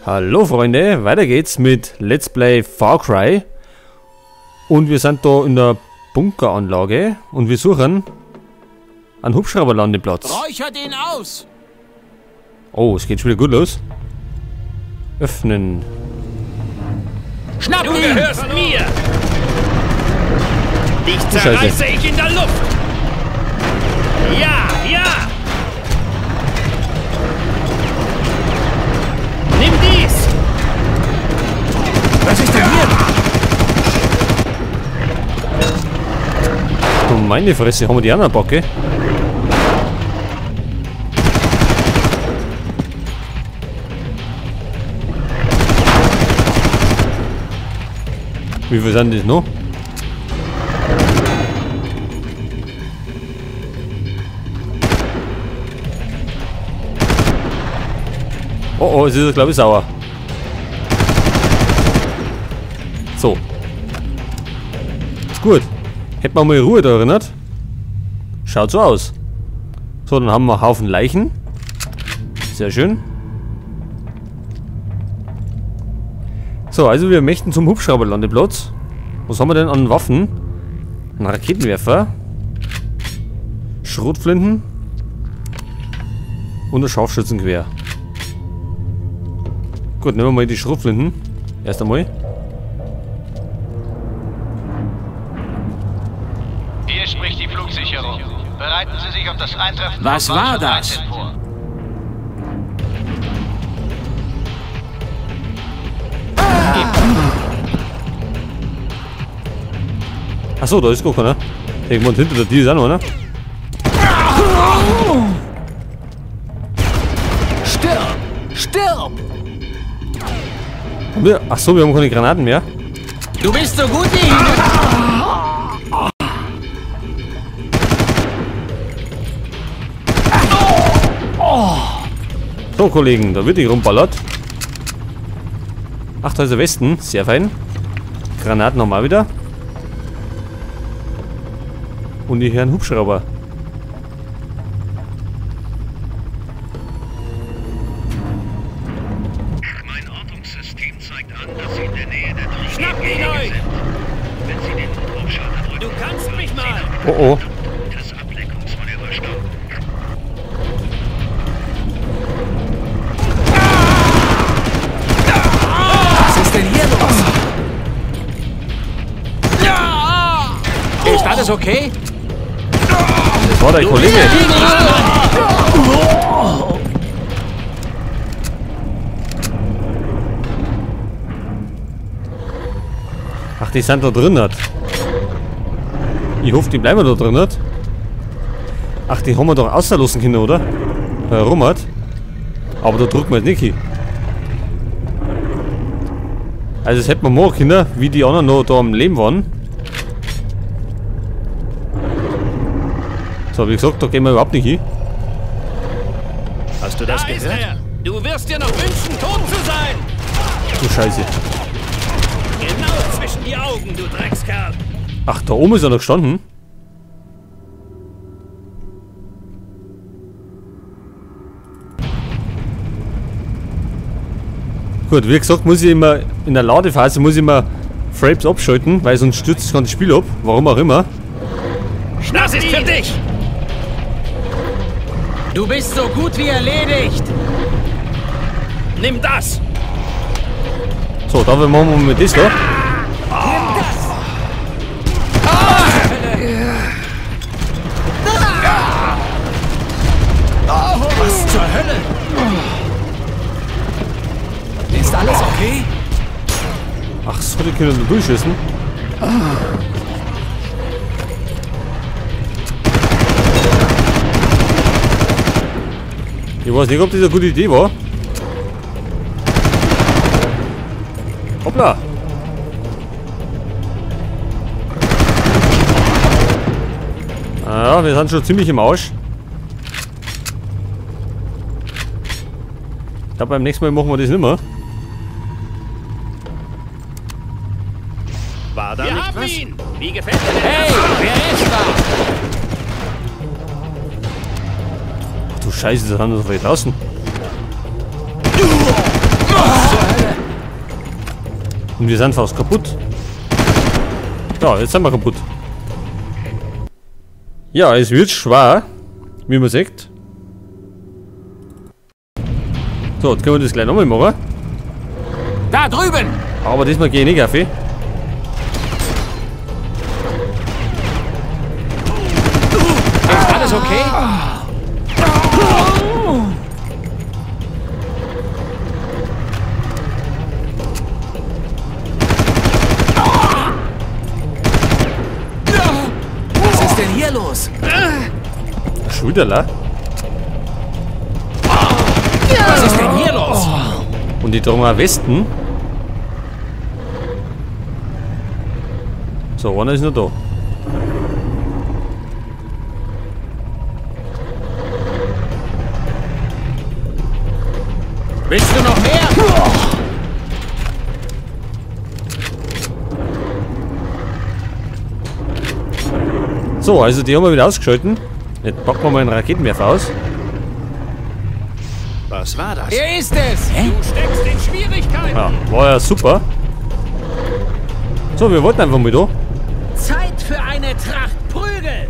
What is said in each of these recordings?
Hallo Freunde, weiter geht's mit Let's Play Far Cry. Und wir sind da in der Bunkeranlage und wir suchen einen Hubschrauberlandeplatz. Räucher den aus! Oh, es geht schon wieder gut los. Öffnen. Schnapp ihn! Du gehörst mir! Dich zerreiße ich in der Luft! Ja, ja! Nimm dies! Was ist denn hier? Du meine Fresse, haben wir die anderen Backe? Wie viel sind das noch? Oh oh, es ist, glaube ich, sauer. So. Ist gut. Hätten wir mal Ruhe da erinnert. Schaut so aus. So, dann haben wir einen Haufen Leichen. Sehr schön. So, also wir möchten zum Hubschrauberlandeplatz. Was haben wir denn an Waffen? Ein Raketenwerfer. Schrotflinten. Und ein Scharfschützengewehr. Gut, nehmen wir mal die Schrotflinten. Erst einmal. Hier spricht die Flugsicherung. Bereiten Sie sich auf das Eintreffen. Was war das? Vor. Achso, da ist gar keiner. Irgendwann hinter der Tür ist auch noch einer. Stirb! Stirb! Achso, wir haben keine Granaten mehr. Du bist so gut wie. So, Kollegen, da wird die rumballert. Ach, da ist der Westen. Sehr fein. Granaten nochmal wieder. Und die Herren Hubschrauber. Mein Ortungssystem zeigt an, dass Sie in der Nähe der Schnappt ihn euch! sind. Wenn Sie den Notrufschalter drücken, Du kannst mich mal! Oh oh. das Ablenkungsmanöver starten. Was ist denn hier los? Ist alles okay? Das war dein Kollege. Ach, die sind da drin. Ich hoffe, die bleiben da drin. Ach, die haben wir doch auslassen können, oder? Warum hat? Aber da drücken wir jetzt nicht hin. Also, das hätten wir machen können, wie die anderen noch da am Leben waren. So, wie gesagt, da gehen wir überhaupt nicht hin. Hast du das Da ist gehört? er. Du wirst dir noch wünschen, tot zu sein! Du Scheiße. Genau zwischen die Augen, du Dreckskerl! Ach, da oben ist er noch gestanden. Gut, wie gesagt, muss ich immer in der Ladephase muss ich immer Frames abschalten, weil sonst stürzt das ganze Spiel ab. Warum auch immer. Das ist für dich! Du bist so gut wie erledigt! Nimm das! So, da machen wir mit das da. Was zur Hölle? Ist alles okay? Ach so, die können nur durchschießen. Ich weiß nicht, ob das eine gute Idee war. Hoppla! Ah, wir sind schon ziemlich im Arsch. Ich glaube, beim nächsten Mal machen wir das nicht mehr. War da wir nicht haben was? Ihn. Wie gefällt dir denn? Hey, wer ist da? Ach du Scheiße, das haben wir doch weit draußen. Was zur Und wir sind fast kaputt. Ja, jetzt sind wir kaputt. Ja, es wird schwer, wie man sieht. So, jetzt können wir das gleich nochmal machen. Da drüben! Aber diesmal gehe ich nicht auf. Ist alles okay? Was ist denn hier los? Schulterla. Was ist denn hier los? Und die tragen auch Westen. So, einer ist noch da. Willst du noch mehr? So, also die haben wir wieder ausgeschalten. Jetzt packen wir mal einen Raketenwerfer aus. Was war das? Er ist es! Hä? Du steckst in Schwierigkeiten! Ja, war ja super. So, wir wollten einfach mal da. Zeit für eine Tracht Prügel!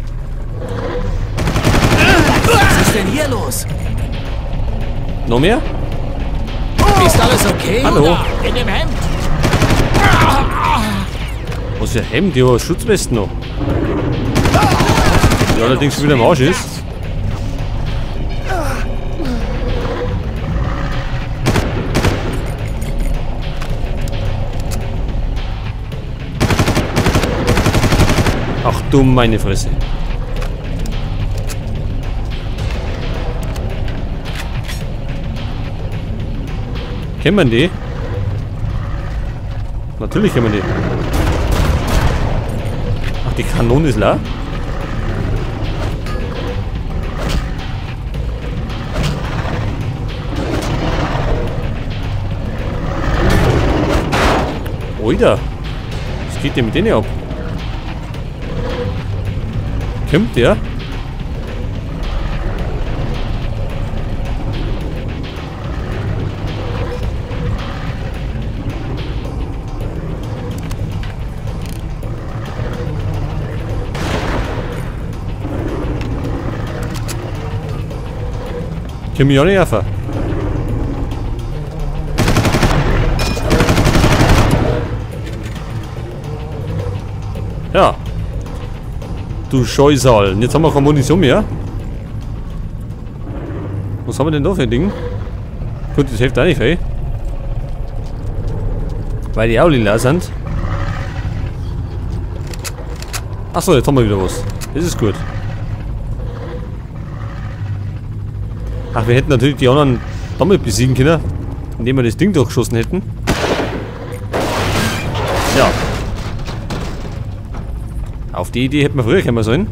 Was ist denn hier los? Noch mehr? Ist alles okay? Hallo. In dem Hemd! Was für ein Hemd? Ja, Schutzwesten noch. Die allerdings schon wieder im Arsch ist. Ach du meine Fresse. Kennt man die? Natürlich kennt man die. Ach, die Kanone ist leer. Alter, was geht denn mit denen ab? Kommt der? Komm ich auch nicht rauf. Ja. Du Scheusal. Jetzt haben wir keine Munition mehr. Was haben wir denn da für ein Ding? Gut, das hilft auch nicht viel. Weil die auch lila sind. Achso, jetzt haben wir wieder was. Das ist gut. Ach, wir hätten natürlich die anderen damit besiegen können, indem wir das Ding durchgeschossen hätten. Ja. Auf die Idee hätten wir früher kommen sollen.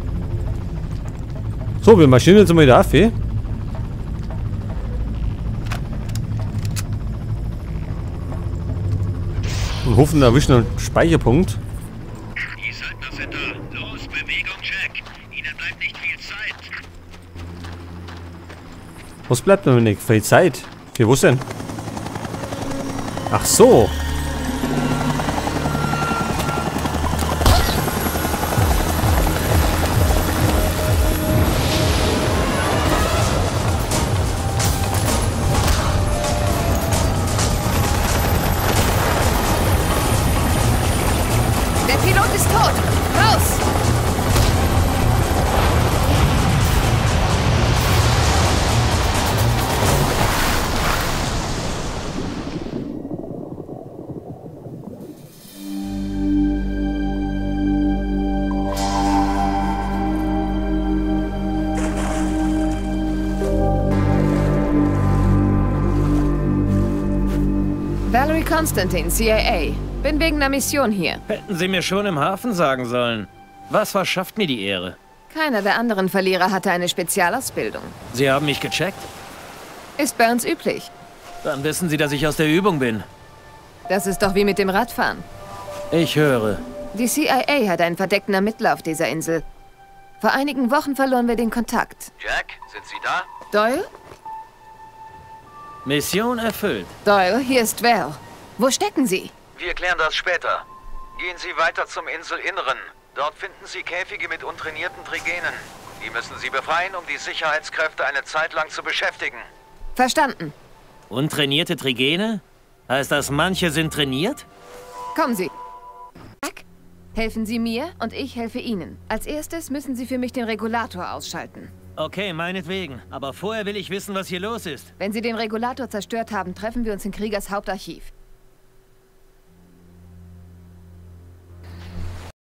So, wir marschieren jetzt mal wieder auf. Und hoffen, da erwischen einen Speicherpunkt. Die Söldner sind da. Los, Bewegung, Jack. Ihnen bleibt nicht viel Zeit. Was bleibt denn nicht viel Zeit? Für was denn? Ach so. Der Pilot ist tot. Raus! Valerie Constantine, CIA. Bin wegen einer Mission hier. Hätten Sie mir schon im Hafen sagen sollen. Was verschafft mir die Ehre? Keiner der anderen Verlierer hatte eine Spezialausbildung. Sie haben mich gecheckt? Ist bei uns üblich. Dann wissen Sie, dass ich aus der Übung bin. Das ist doch wie mit dem Radfahren. Ich höre. Die CIA hat einen verdeckten Ermittler auf dieser Insel. Vor einigen Wochen verloren wir den Kontakt. Jack, sind Sie da? Doyle? Mission erfüllt. Doyle, hier ist Val. Wo stecken Sie? Wir klären das später. Gehen Sie weiter zum Inselinneren. Dort finden Sie Käfige mit untrainierten Trigenen. Die müssen Sie befreien, um die Sicherheitskräfte eine Zeit lang zu beschäftigen. Verstanden. Untrainierte Trigene? Heißt das, manche sind trainiert? Kommen Sie. Helfen Sie mir und ich helfe Ihnen. Als erstes müssen Sie für mich den Regulator ausschalten. Okay, meinetwegen. Aber vorher will ich wissen, was hier los ist. Wenn Sie den Regulator zerstört haben, treffen wir uns in Kriegers Hauptarchiv.